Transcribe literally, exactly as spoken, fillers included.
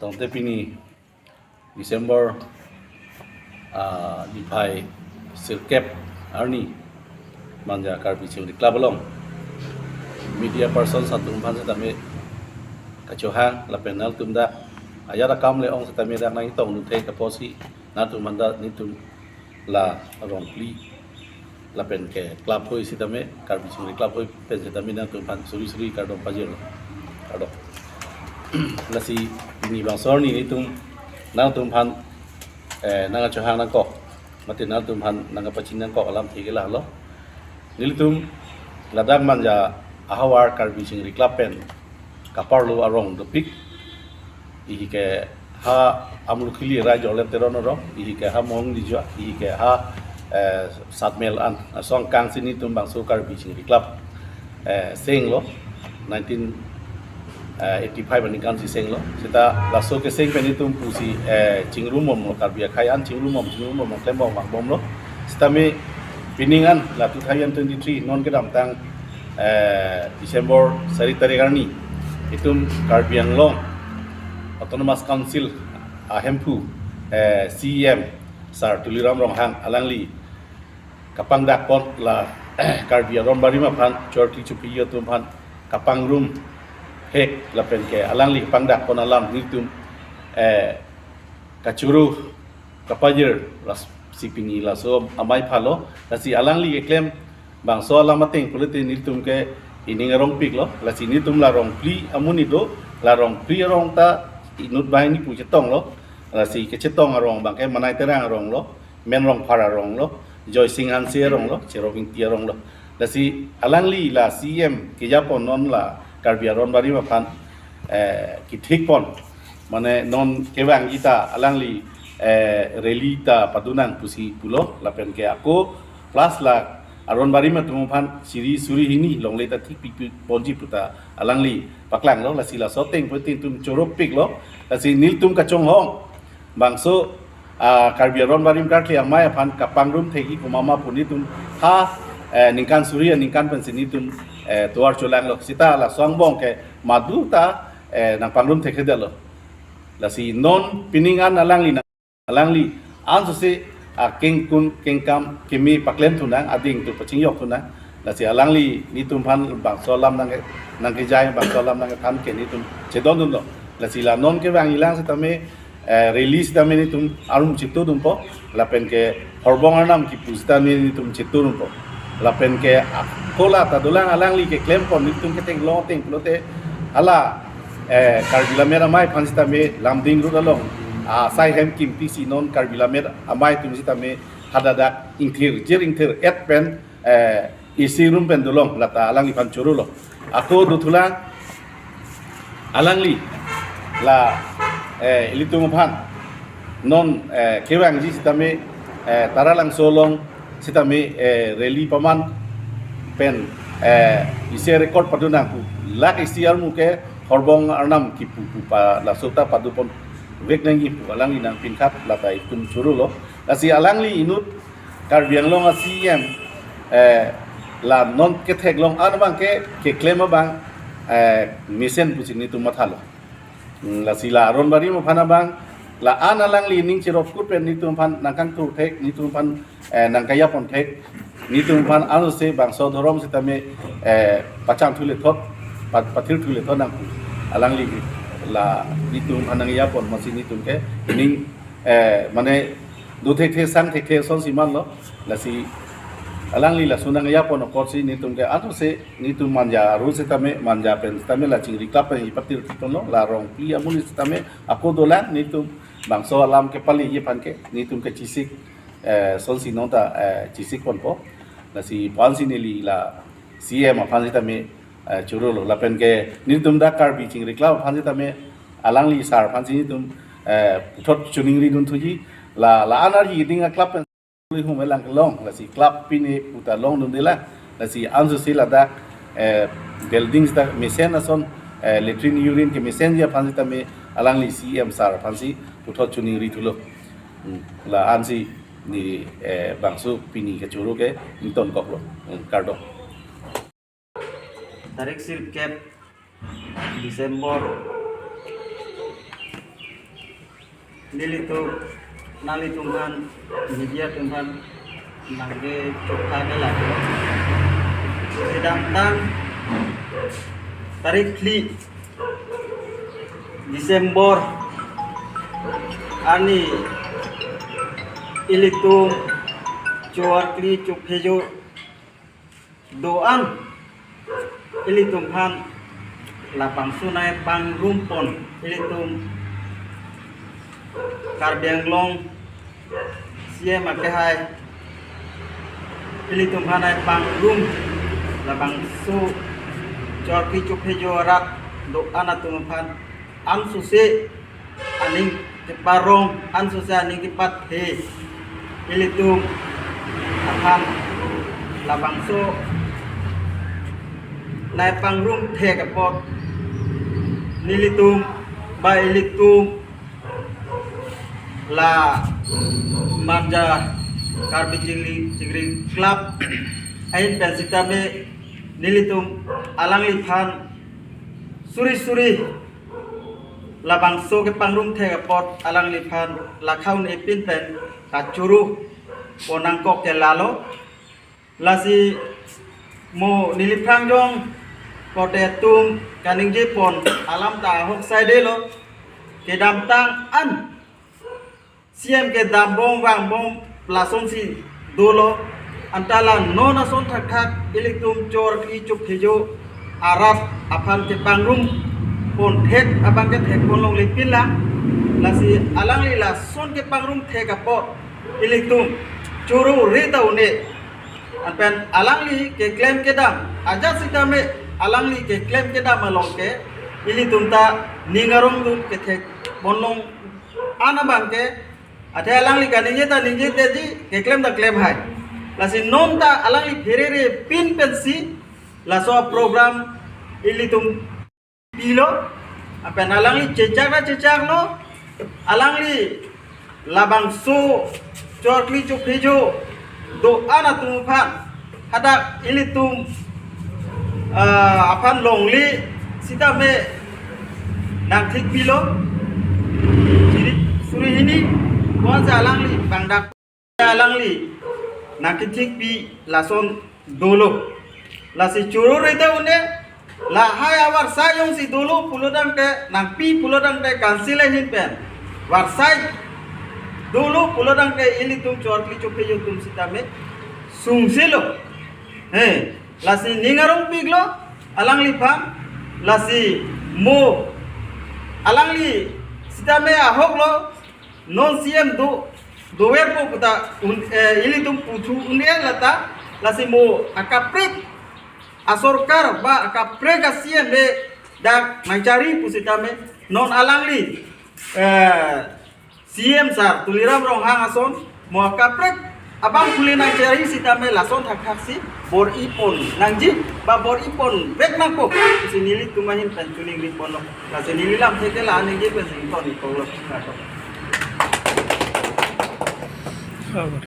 Tangte pini December, ah, niphai sirkep arni Manja Karbi Chingri Club along media person atum aphan setame kachohang lapen nangtum dak ajat akam le-ong setame dak nangtong luthe kaposi nangtum aphan dak nelitum la rongphli lapen ke club hoi setame, Karbi Chingri Club hoi pen setame nangtum aphan suri suri kardom pajir. Kardom. Lasi pini bangso arni nelitum nangtum aphan, eh, nangkachohang nangkok, mate nangtum aphan nangkapachini nangkok alamthe ke lahelo. Nelitum ladak Manja ahavar Karbi Chingri Club pen kaparlo arong dopik. Isi ke ha Amlukhili Rai Jorlep Teron arong, isi ke ha Mohong Dijua, isi ke ha, eh, Satmel an, asong kangsi nelitum bangso Karbi Chingri Club, eh, senglo, nineteen, eh, eighty-five aningkan si senglo. Seta laso keseng pen nelitum pusi, eh, chingrumomlo, Karbi akhei an chingrumom, chingrumom, klembom, vangbomlo. Setame pining an la two thousand twenty-three non kedamtang, eh, December sari tarik arni itum Karbi Anglong Autonomous Council ahemphu, eh, C E M Sar Tuliram Ronghang alangli kapangdakpon la Karbi aron barim aphan chorti chupi atum aphan kapangrum hek lapen ke alangli kapangdakpon alam nelitum, eh, kachoro kapajir lasi pini laso amei phalo. Lasi alangli keklem bangso alam ateng pulote nelitum ke ining arongpiklo. Lasi nelitum la rongphli amonit do, la rongphli arong ta inut banghini pu chetonglo. Lasi kechetong arong abang ke Manai Terang aronglo, Men Rongphar aronglo, Joysing Hanse aronglo, Cherop Ingti aronglo. Lasi alangli la C E M kejapon non la Karbi aron barim aphan, eh, kethikpon. Mane non kevangji ta alangli, eh, rally ta padunang pusi pulo lapen ke ako plus la aron barim atum aphan suri suri hini longle ta thikpikponji puta alangli paklanglo. Lasi laso ateng putin nelitum choropiklo. Lasi nelitum kachonghong bangso, ah, Karbi aron barim karkli amei aphan kapangrum thekji komat ma pu nelitum ha, eh, ningkan suri aningkan pensi nelitum, eh, tovar cholanglo. Seta laso angbong ke madu ta, eh, nangpangrum thekthedetlo. Lasi non pining an alangli nang, alangli ansose akengkun kengkam keme paklem thunang, ading tu pachingjok thunang. Lasi alangli nelitum aphan bangso alam nang, nangkejai, bangso alam nangkethan ke nelitum chedondunlo. Lasi la non kevangjilang setame, eh, rally setame nelitum arum chitu dumpo, lapen ke horbong arnam kipu setame nelitum chitu dumpo. Lapen ke akola ta dolang alangli keklempon nelitum ketheklong ateng pulote hala, eh, Karbi Lammet Amei aphan setame Lumding Road along, ah, asai hem kimpi si non Karbi Lammet Amei atum setame hadak ingthir, jir ingthir et pen, eh, A C room pen dolong, lata alangliphan chorolo. Ako dothulang alangli la, eh, ilitum aphan non, eh, kevangji setame, eh, Taralangso along setame, eh, rally paman pen, eh, isi record padunang pu. Lak isi armu ke horbong arnam kipu pu pa laso ta padupon vek nangji pu alangli nangpinkhat lata itum chorolo. Lasi alangli inut Karbi Anglong a C E M, eh, la non ketheklong an abang ke keklem abang, eh, mesen pusi nelitum mathalo. Hmm, lasi la aron barim aphan abang, la-an alangli ning cherop kut pen nelitum aphan nangkangthur thek, nelitum aphan, eh, nangkajapon thek, nelitum aphan ansose bangso dhorom setame, eh, pachang thule thot, pa-, pathir thule thot nang alangli la nelitum aphan nangjapon masi nelitum ke ining, eh, mane do thekthe sang thekthe asonsi manlo. Lasi alangli laso nangjapon apotsi nelitum ke ansose nelitum Manja aru setame, Manja pen setame la Chingri Club pen ipatir kitonlo, la rongphli amonit setame ako dolang nelitum bangso alam kepaleji aphan ke nelitum ke chesik, eh, asonsi nonta, eh, chesikponpo. Lasi pu-ansi neli la C E M aphan setame, eh, chorolo. Lapen ke nelitum dak Karbi Chingri Club aphan setame alangli sar aphansi nelitum, eh, puthot choningridun thuji. La, la-an arji ding a club pen hum elang kelong, lasi club pine puta longdunde la, lasi ansose ladak, eh, building ta mesen ason, eh, latrine urine kemesenji aphan setame alangli C E M sar aphansi puthot choningri thulo. Hmm, la-ansi neli, eh, bangso pini kachoro ke ingtonkoklo. Hmm, kardom. Tarik sirkep December Nelitum, nanglitum aphan, media atum aphan nangkechokha ke lake, kedamtang tarik phli December arni ilitum choarkli chophejo do-an ilitum aphan labangso nangpangrumpon ilitum Karbi Anglong C M akehai, ilitum aphan nangpangrum labangso choarkli chophejo arat do-an atum aphan ansose aning keparong, ansose aning kepathe, ilitum aphan labangso nangpangrum thek apot nelitum ba ilitum la Manja Karbi Chingri, Chingri Club ahin pen sitame nelitum alangliphan suri suri labangso kepangrum thek apot alangliphan lakhaun epin pen kachoro pon nangkok ke lalo. Lasi mo neliphrang jong korte atum kaningje pon alam ta ahok saidelo, kedamtang an C M kedambom vangbom lasonsi dolo, anta la non ason thakthak ilitum choarkli chophejo arat aphan kepangrum pon thek abang ke thek pon longle pinlang. Lasi alangli lason kepangrum thek apot ilitum choro re ta un-e. Anpen alangli keklem kedam ajat sitame alangli keklem kedam along ke ilitum ta ning arong dun kethek pon long an abang ke, athe alangli kaningje ta ningje teji, keklem ta klem hai. Lasi non ta alangli pherere pin pensi laso program ilitum pilo, anpen alangli chechak ra chechaklo, alangli labangso choarkli chophejo do-an atum aphan hadak ilitum, ah, aphan longle sitame nangthikpilo. Chiri suri hini ko-ansi alangli bangdak alangli nangkethikpi lason dolo. Lasi choro re ta un-e, lahai avarsai jongsi dolo pulo tangte, nangpi pulo tangte council ahin pen varsai dolo pulo tangte ilitum choarkli chophejo atum sitame sungselo. He, lasi ning arongpiklo alangliphan, lasi mo alangli sitame ahoklo, non C M do doverpo puta un, eh, ilitum puthu un-e lata, lasi mo akaprek asorkar ba akaprek a-C M le dak nangchari pusitame non alangli, eh, C M sir Tuliram Ronghang ason mo akaprek abang pule nangchari sitame lason thakthaksi bor-i pon nangji ba bor-i ponvek nangpo pusi nelitum ahin pen choningri ponlo. Lasi neli lamthe ke la ningje pensi ington-ikoklo.